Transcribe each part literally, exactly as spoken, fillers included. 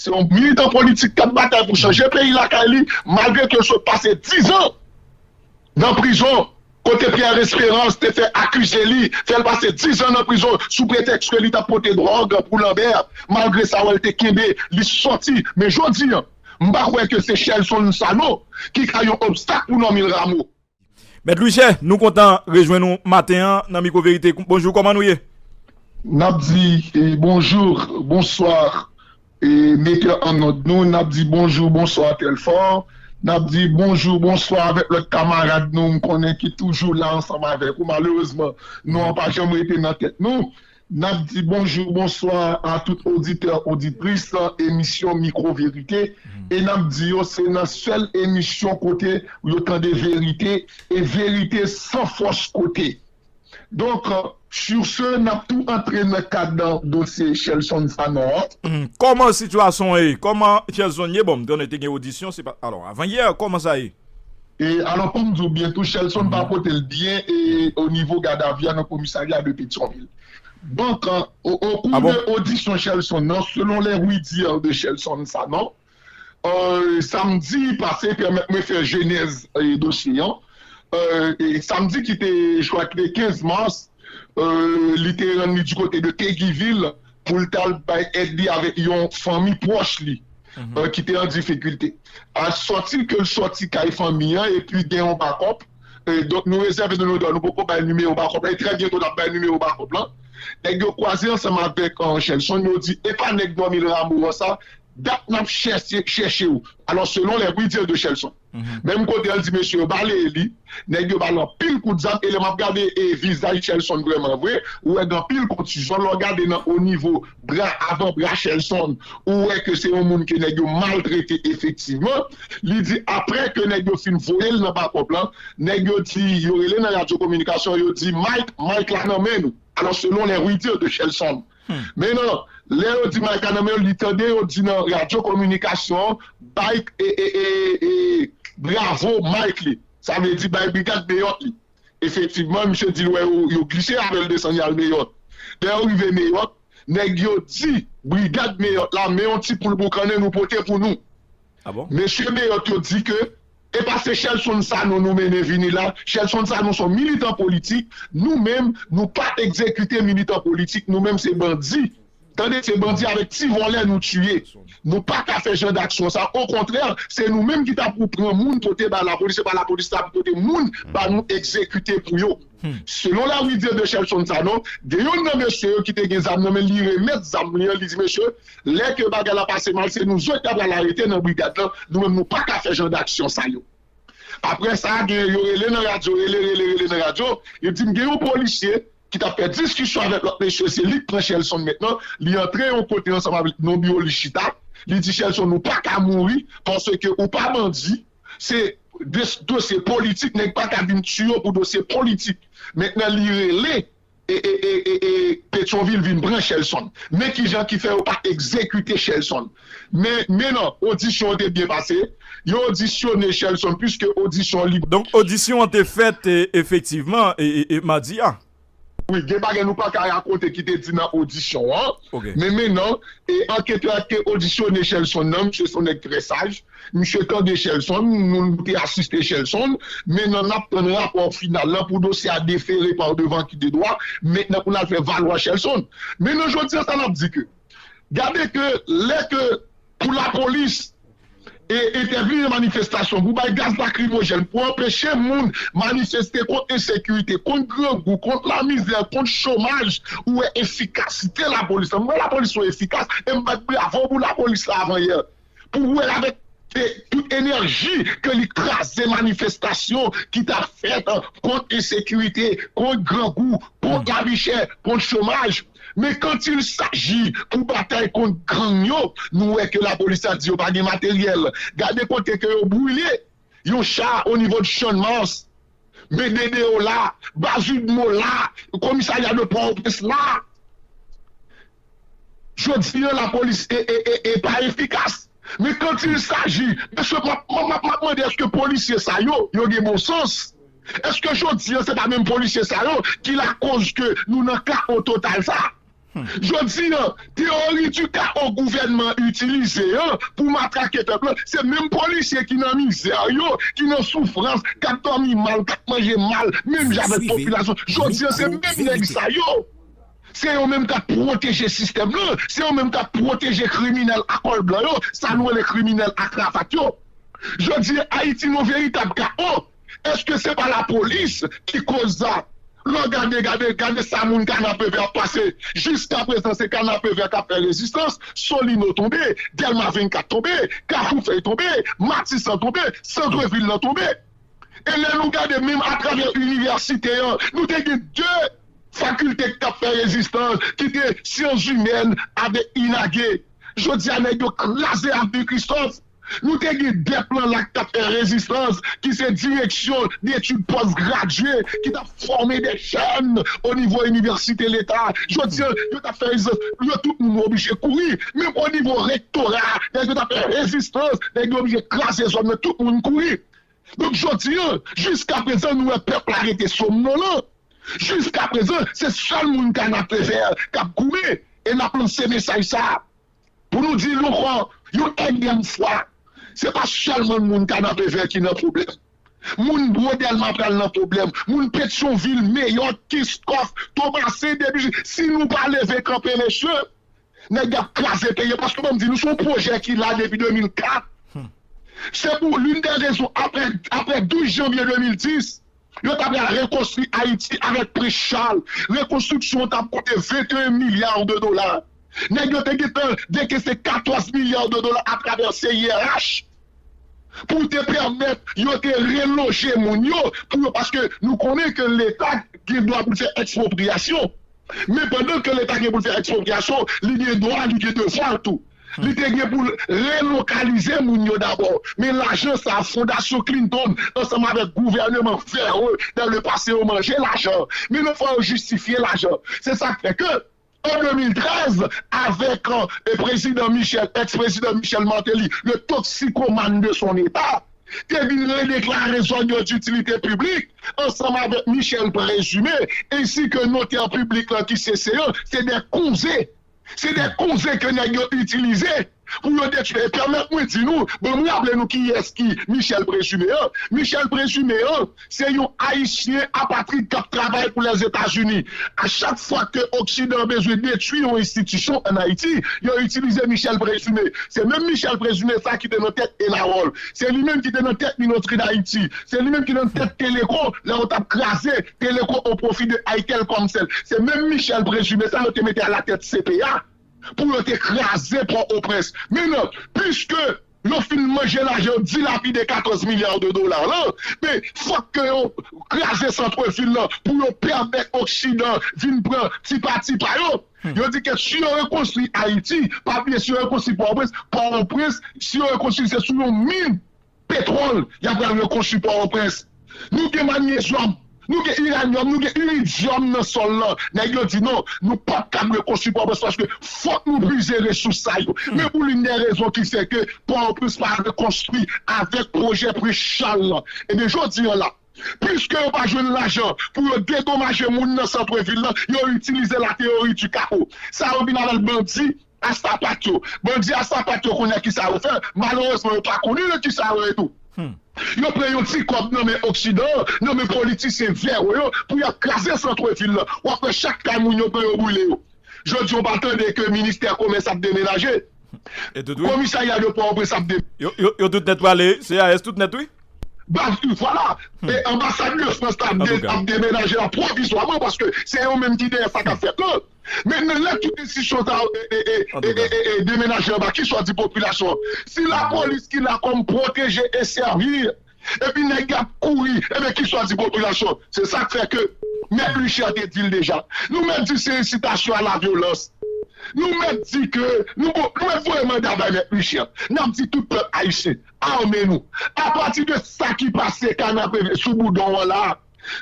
Se yon militan politik k ap batay pou chanje peyi lakay li, malgre ke l sot pase diz an nan prizon, kote Pierre Espérance te fè akize li, fè l pase diz an nan prizon sou pretèks ke li t ap pote dwòg pou Lambert. Malgre sa, wè l te kenbe, li sòti. Men jodi a, m pa kwè ke se Shelson Sanon ki ka yon obstak pou Normil Rameau. Mèt Louichè, nou kontan rejwenn ou maten an nan Mikwo Verite. Bonjou, kòman nou ye? N ap di eh, bonjou, bonswa, eh, metè an nòd nou. N ap di bonjou, bonswa, Telfò. N ap di bonjou, bonswa avèk lòt kamarad nou, m konnen ki toujou la ansanm avèk ou. Malerezman, nou an pa janm rete nan tèt nou. N ap di bonjou, bonswa a tout oditè, oditris emisyon Mikwo Verite. E n ap di yo se nan sèl emisyon kote yo tande verite, e verite san fòs kote. Donk, sur ce, n ap tou antre nan kad dosye Shelson Sanon an. Kòman sitiyasyon ye? Kòman Shelson ye? Bon, m konnen te gen odisyon, se pa. Alò, avan yè, kòman sa ye? E alò, pou m di w byen tou, Shelson pa pote l byen e o nivo gadavi a nan komisarya de Petyonvil. Donk, o, o kou de odisyon Shelson nan, selon les oui-dire de Shelson Sanon, euh, samdi pase, pèmèt mwen fè jenèz e dosye an. Euh, e samdi ki te, je crois, ki te kenz mas, euh, li te rann li di kote de Keguiville pou l t al bay èd li avèk yon fanmi pwòch li euh, ki te an difikilte. A sòti ke l sòti kay fanmi an epi gen yon bakòp. Euh, donk nou rezève nou dwa, nou poko bay nimewo bakòp la. E trè byento n ap bay nimewo bakòp la. Nèg yo kwaze ansanm avèk euh, Shelson, yo di, epa nèg Normil Rameau an sa, dat n ap chèche, chèche w. Alò, selon les oui-dire de Shelson. Menm kote an di mesye yo ba l e li, nèg yo ba l anpil kout zam, e lè m ap gade e vizaj Shelson vrèman vre, ou wè gen anpil konfizyon, lè w gade nan o nivo bra, avan bra Shelson, ou wè ke se yon moun ke nèg yo maltrete efektivman. Li di apre ke nèg yo fin voye l nan bakòp lan, nèg yo di, yo rele nan radyo kominikasyon, yo di Mike, Mike la nan men nou. Alò, selon les oui-dire de Shelson. Men non, lè yo di Mike la nan men yo, li tande yo di nan radyo kominikasyon, bay e, e, e, e, bravo Mike li. Sa vle di bay brigad Meyòt li. Efektivman, misye di l wè yo, yo glise avè l desann y al Meyòt. Lè yo rive Meyòt, nèg yo di brigad Meyòt la, men yon ti poul boukannen nou pote pou nou. Mesye Meyòt yo di ke e pa se Shelson Sanon nou mennen vini la. Shelson Sanon se yon militan politik. Nou menm, nou pa egzekite militan politik. Nou menm se bandi. Tande, se bandi avèk ti vòlè nou tiye. Nou pa ka fè jan daksyon sa. Okontrè, se nou menm ki ta pou pran moun pote bay lapolis. Se pa lapolis la pou pote moun ba nou egzekite pou yo. Selon les oui-dire de Shelson Sanon, gen youn nan mesye yo ki te gen zam nan men li remèt zam li an, li di mesye, lè ke bagay la pase mal, se nou zòt ki ta pral arete nan brigad lan, nou menm nou pa ka fè jan daksyon sa yo. Apre sa, gen yo rele nan radyo, rele, rele, rele nan radyo, yo di m gen yon polisye ki t ap fè diskisyon avèk lòt mesye, se li k pran Shelson mentnan, li antre yon kote ansanm avèk non biro li chita, li di Shelson nou pa ka mouri, paske ou pa bandi, se dosye politik, nèg pa ka vin tiye w pou dosye politik. Mentnan li rele e, e, e, e, e Petyonvil vin pran Shelson. Men kijan ki fè yo pa egzekite Shelson. Men, men non, odisyon an te byen pase. Yo odisyone Shelson, piske odisyon li. Donk, odisyon an te fèt e, efektivman e, e, e madi a. Wi, gen bagay nou pa ka rakonte ki te di nan odisyon an. Men, men non, e anketè a te odisyone Shelson nan, misye se yon nèg trè saj. Misye tande Shelson, nou te asiste Shelson, men nan n ap tann rapò final lan pou dosye a defere pa devan ki de dwa, mentnan pou n al fè valwa Shelson. Men nan jodi an sa n ap di ke, gade ke lè ke pou lapolis e entèvni nan manifestasyon, pou bay gaz lakrimojèn, pou anpeche moun manifeste kont ensekirite, kont grangou, kont lamizè, kont chomaj, ou wè efikasite lapolis la. M wè lapolis yo efikas, e m bat bravo pou lapolis la avan yè. Pou wè avèk tout enèji ke li kraze manifestasyon ki t ap fèt kont ensekirite, kont grangou, kont lavichè, kont chomaj. Men quand il s'agit pou batay kont gang yo, nou wè ke lapolis la di yo pa gen materyèl. Gade kote ke yo brile yon cha onivo de Channmas. Men Dedeyo la, Bazidmo la, komisarya de Pòtoprens la. Jodi an lapolis e, e, e, e pa efikas. Men quand il s'agit, mesye, m ap, m ap, m ap mande èske polisye sa yo, yo gen bon sans? Èske jodi an se pa menm polisye sa yo ki lakoz ke nou nan kawo total sa? Jodi a, teyori di kawo gouvènman itilize an pou matrake pèp la, se menm polisye ki nan mizè yo, ki nan soufrans, k ap dòmi mal, k ap manje mal, menm jan avèk popilasyon. Jodi a, se menm nèg sa yo. Se yo menm k ap pwoteje sistèm nan, se yo menm k ap pwoteje kriminèl a kòl blan yo, sa nou rele kriminèl a kravat yo. Jodi a, Ayiti nan veritab kawo. Èske se pa lapolis ki koz sa? Lè w gade, gade, gade sa moun Kanapevè ap pase. Jiskaprezan, se Kanapevè k ap fè rezistans. Solino tonbe, Dèlma vennkat tonbe, Kafou Fèy tonbe, Matisan tonbe, santrevil lan tonbe. E lè nou gade menm atravè inivèsite an, nou te gen de fakilte k t ap fè rezistans, ki te syans imèn avèk inage. Jodi a, nèg yo kraze Avni Kristòf. Nou te gen de plan la k t ap fè rezistans, ki se direksyon detid pòs gradye, ki t ap fòme de jèn o nivo inivèsite leta. Jodi a, yo t ap fè rezistans, yo tout moun oblije kouri. Menm o nivo rektora, nèg yo t ap fè rezistans, nèg yo oblije kraze zòn nan, tout moun kouri. Donk, jodi a, jiskaprezan, nou wè pèp la rete somnolan. Jiskaprezan, se sèl moun Kanapevè k ap goumen. E n ap lanse mesaj sa a pou nou di l ankò, yon ènyèm fwa, se pa sèlman moun Kanapevè ki nan pwoblèm. Moun Bwo Dèlma pral nan pwoblèm. Moun Petyonvil, Meyòt, Kenskòf, Tomasen, Debiji, si nou pa leve kanpe, mesye, nèg y ap kraze peyi an, paske ban m di nou, se yon pwojè ki la depi de mil kat. Se pou l'une des raisons, apre, apre douz janvye de mil dis, yo ta pral rekonstwi Ayiti avèk Prens Chal. Rekonstriksyon an t ap koute venteyen milya de dola. Nèg yo te gentan dekese katòz milya de dola atravè C I R H pou te pèmèt yo te reloje moun yo, pou yo, paske nou konnen ke Leta gen dwa pou l fè ekspropriyasyon. Men pandan ke Leta gen pou l fè ekspropriyasyon, li gen dwa, li gen devwa l tou. Li te gen pou l relokalize moun yo dabò. Men lajan sa a, Fondasyon Clinton, ansanm avèk gouvèneman vè yo, dans le passé, yo manje lajan. Men nan fwa yo jistifye lajan. Se sa k fè ke, an de mil trèz, avèk, e, prezidan Michel, èks-prezidan Michel Martelly, le toxikomane de son état, te vin redeklare zòn yo ditilite piblik, ansanm avèk Michel Présumé, ensi ke notè piblik lan ki se se yo, se de konze. Se de konze ke nèg yo itilize pou yo detwi. E pèmèt mwen di nou, bon, mwen raple nou kiyès ki Michel Présumé an. Michel Présumé an, se yon Ayisyen apatrid k ap travay pou Lèzetazini. A chak fwa ke Oksidan an bezwen detwi yon enstitisyon ann Ayiti, yo itilize Michel Présumé. Se menm Michel Présumé sa ki te nan tèt Enawòl. Se li menm ki te nan tèt Minotri Dayiti. Se li menm ki te nan tèt Teleko, lè yo t ap kraze Teleko o pwofi de Aytel Komsel. Se menm Michel Présumé sa yo te mete alatèt C P A pou yo te kraze Pòtoprens. Men non, piske yo fin manje lajan, yo dilapide katòz milya de dola lan, men fòk ke yo kraze santrevil lan pou yo pèmèt Oksidan vin pran ti pati pa yo. Yo di ke si yo rekonstwi Ayiti, pa bliye, si yo rekonstwi Pòtoprens, Pòtoprens, si yo rekonstwi, se sou yon min petwòl y ap pral rekonstwi Pòtoprens. Nou gen manyezyòm, nou gen iranyòm, nou gen iridyòm nan sòl lan. Nèg yo di non, nou p ap kab rekonstwi Pòtoprens paske fòk nou pize resous sa yo. Men pou l'une des raisons ki fè ke Pòtoprens pa rekonstwi avèk pwojè Prens Chal lan. Ebyen, jodi an la, piske yo pa jwenn lajan pou yo dedomaje moun nan santrevil lan, yo itilize la théorie du chaos. Sa yo vin avè l, bandi a sapat yo. Bandi a sapat yo konnen ki sa yo fè. Malerezman, yo pa konnen nan ki sa yo ye tou. Yo pran yon ti kòb nan men Oksidan, nan men politisyen vè yo, pou y ap kraze santrevil lan. W ap wè chak kay moun yo pran yo brile yo. Jodi, w pa tande ke ministè komès ap demenaje. E tout, wi. Komisarya de Pòtoprens ap de... Yo, yo, yo tout nèt prale, C A S tout nèt, wi. Baz, vwala. E anbasad de Frans la ap de-, ap demenaje la pwovizwaman, paske se yo menm ki dèyè sa k ap fèt lan. Men, men lè tout enstitisyon sa yo, e, e, e, e, e, e, demenaje anba, ki sa w di popilasyon an? Si lapolis ki la kòm pwoteje e sèvi, epi nèg y ap kouri, ebyen, ki sa w di popilasyon an? Se sa k fè ke Mèt Richard te di l deja. Nou mèt di se ensitasyon a la vyolans. Nou mèt di ke, nou, nou mèt voye manda bay Mèt Richard. N ap di tout pèp ayisyen, ame nou. Apati de sa ki pase Kanapevè sou Boudon an la,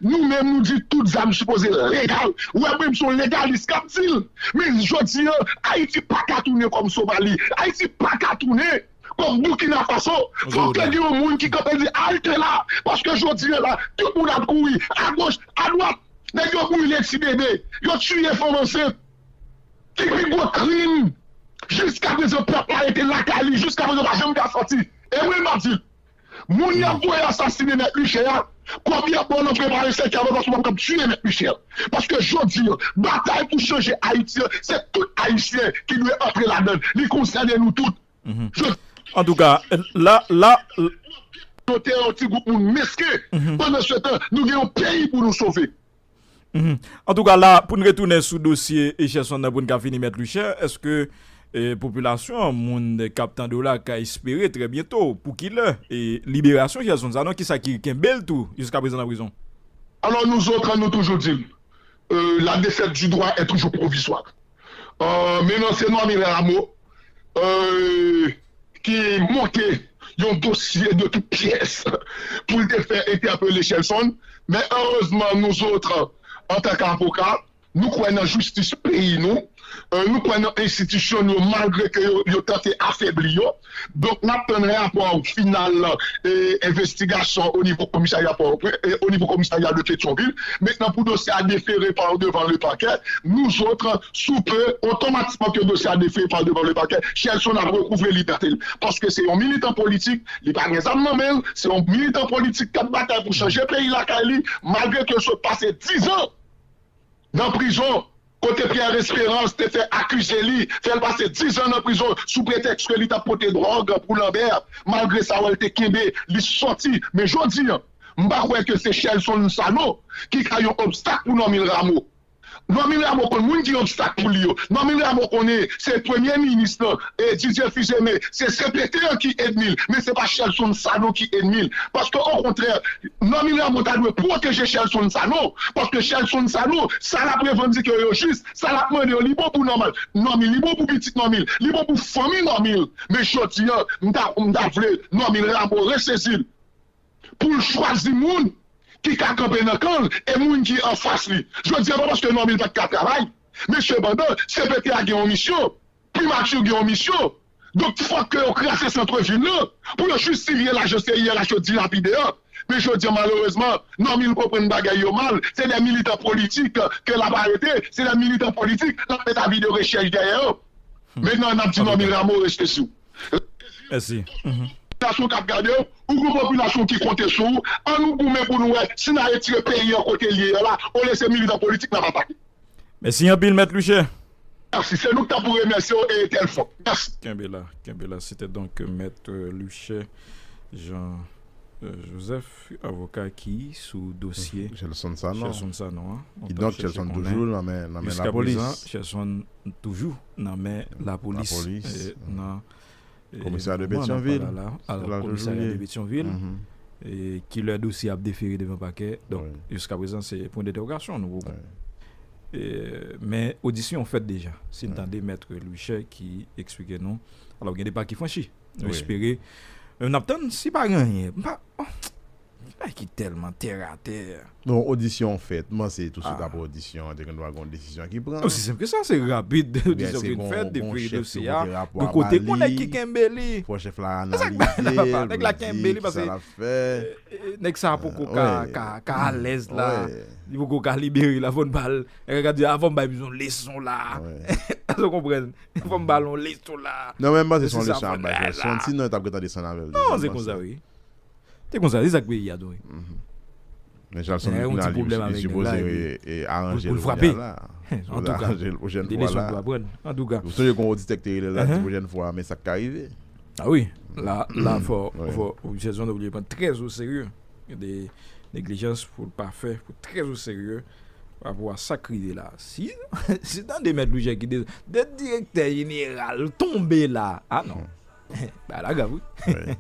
nou menm, nou di tout zam sipoze legal. Ou wè, mwen, m se yon legalis k ap di l. Men jodi an, Ayiti pa ka tounen kòm Somali. Ayiti pa ka tounen kòm Burkina Faso. Fòk ke gen yon moun ki kanpe di, "Alte la!" Paske jodi an la, tout moun ap kouri, agoch, adwat. Nèg yo brile ti bebe. Yo tiye fanm ansent. Ki pi gwo krim? Jiska prezan, pèp la rete lakay li, jiska prezan, pa janm ka sòti. E mwen, m ap di l, moun y ap voye asasinen Mèt Luchè a, kòb y ap ba w nan prepare sèkèy avan, paske w p ap tiye Mèt Luchè a. Paske jodi a, batay pou chanje Ayiti an, se tout Ayisyen ki dwe antre ladan l. Li konsène nou tout. Jodi Antouka, la, la, nou te yon ti gwoup moun mesken. Pandan se tan, nou gen yon peyi pou nou sove. Antouka, la, pou n retounen sou dosye Shelson nan, pou n ka fini, Mèt Luchè, èske e, popilasyon an, moun k ap tande w la, ka espere trè byento, pou ki lè, e, liberasyon Shelson Sanon, kisa ki kenbe l tou jiska prezan nan prizon? Alors nous autres, nous toujours dit, euh, la défaite du droit est toujours provisoire. Euh, men non, se Normil Rameau, euh, ki monte yon dosye de tout pyès pou l te fè entèpele Shelson. Men erezman, nou zòt, antanke avoka, nou kwè nan jistis peyi nou. Euh, nou kwè nan enstitisyon nou yo, malgre ke yo, yo tante afebli yo. Donk, n ap tann rapò final, e, envestigasyon o nivo komisarya Pòtoprens, e, o nivo komisarya de Petyonvil. Mentnan, pou dosye a defere pa devan le pakè, nou zòt, sou pe, otomatikman ke dosye a defere pa devan le pakè, Shelson ap rekouvre libète l. Paske se yon militan politik, li pa gen zam nan men l, se yon militan politik k ap batay pou chanje peyi lakay li, malgre ke l sot pase diz an nan prizon, kote Pierre Espérance te fè akize li, fè l pase diz an nan prizon sou pretèks ke li t ap pote dwòg pou Lambert. Malgre sa, wè l te kenbe, li sòti. Men jodi a, m pa kwè ke se Shelson Sanon ki ka yon obstak pou Normil Rameau. Normil Rameau konn moun ki obstak pou li yo. Normil Rameau konnen se premye minis lan, e, Didier Fils-Aimé, se C P T an ki ènmi l, men se pa Shelson Sanon ki ènmi l. Paske, okontrè, Normil Rameau ta dwe pwoteje Shelson Sanon. Paske Shelson Sanon, sa l ap revandike yo jis, sa l ap mande yo, li bon pou Normil, Normil, li bon pou pitit Normil, li bon pou fanmi Normil. Men jodi a, m ta, m ta vle Normil Rameau resezi l pou l chwazi moun ki ka kanpe nan kan l e moun ki anfas li. Jodi a, pa paske Normil pa t ka travay, men sepandan, C P T a gen yon misyon, Primati gen yon misyon. Donk, fòk ke yo kraze santvil lan pou yo jistifye lajan C I R H yo dilapide an. Men jodi a, malerezman, Normil konprann bagay yo mal. Se de militan politik ke l ap arete, se de militan politik l ap mete a videyo rechèch dèyè yo. Mentnan, n ap di Normil Rameau rete sou. Mèsi. Popilasyon k ap gade w, ou gen popilasyon ki konte sou ou. An nou goumen pou nou wè si n a retire peyi an kote l ye a la, olye se militan politik n ap atake. Mèsi anpil, Mèt Luchè. Mèsi, se nou k ta pou remèsye w e tèl fòk. Mèsi. Kenbe la, kenbe la. C'était donc Maître Luchè Jean euh, Joseph, avoka ki sou dosye Shelson Sanon. Shelson Sanon an. Kidonk, Shelson toujou nan men, nan men lapolis. Shelson toujou nan men lapolis. Lapolis. euh, nan euh, Komisarya de moman n ap Petyonvil. Pale la, Se la alò, l komisarya toujou de ye. Petyonvil. Mhm. E ki lè dosye ap defere devan pakè. Donk, Wi. Jiska prezan, se pwen dentèwogasyon nou poko. Wi. E, men odisyon fèt deja. Si n Wi. Tande Mèt Luchè ki eksplike nou. Alò, gen de pa ki franchi. Nou Wi. Espere. Men n ap tann si pa gen anyen. M pa, oh, bagay ki tèlman tèratè. Bon, odisyon fèt, m panse touswit Ah. apre odisyon an, te gen dwa gen yon desizyon ki pran. Osi senp ke sa, se rapid. Oubyen Odisyon se fin gen fèt, yon bon defere chèf dosye ki a. pote rapò Gen a kote ba konnen li. Ki kenbe li. Fò chèf la Sa k pase la, analize, papa? Nèg la li kenbe di li paske kisa l ap fè. e, nèg sa poko ka, Wi. ka, ka alèz la. Wi. Li poko ka libere la, fò n ba l. Nèg la ka di, a, fò m bay yon leson la. Wi. Èske w konprann? Fò m ba l yon leson la. Non, men m panse se Se yon sa, leson ap fò bay n Shelson. la. Sinon, yo t ap gentan desann avè l. Non, se konsa, wi. Se konsa, se sa k peyi a dwe. Men Shelson Gen yon ti final, pwoblèm li avèk sipoze nèg la, re- e, aranje pou l l frape. la. Antouka, Aranje l pwochèn de fwa leson la. Pou aprann. Antouka. Ou sonje kon oditè k te rele la, di Mhm. pwochèn fwa, men sa k ka rive. Ah wi, la, la fò, Wi. fò, Shelson oblije pran trè o serye. De neglijans pou l pa fè, pou trè o serye. Pa rapò a sa k rive la. Si, si tande Mèt Luchè ki de, de direktè jeneral tonbe la. Ah non. Ba la grav, wi. Wi.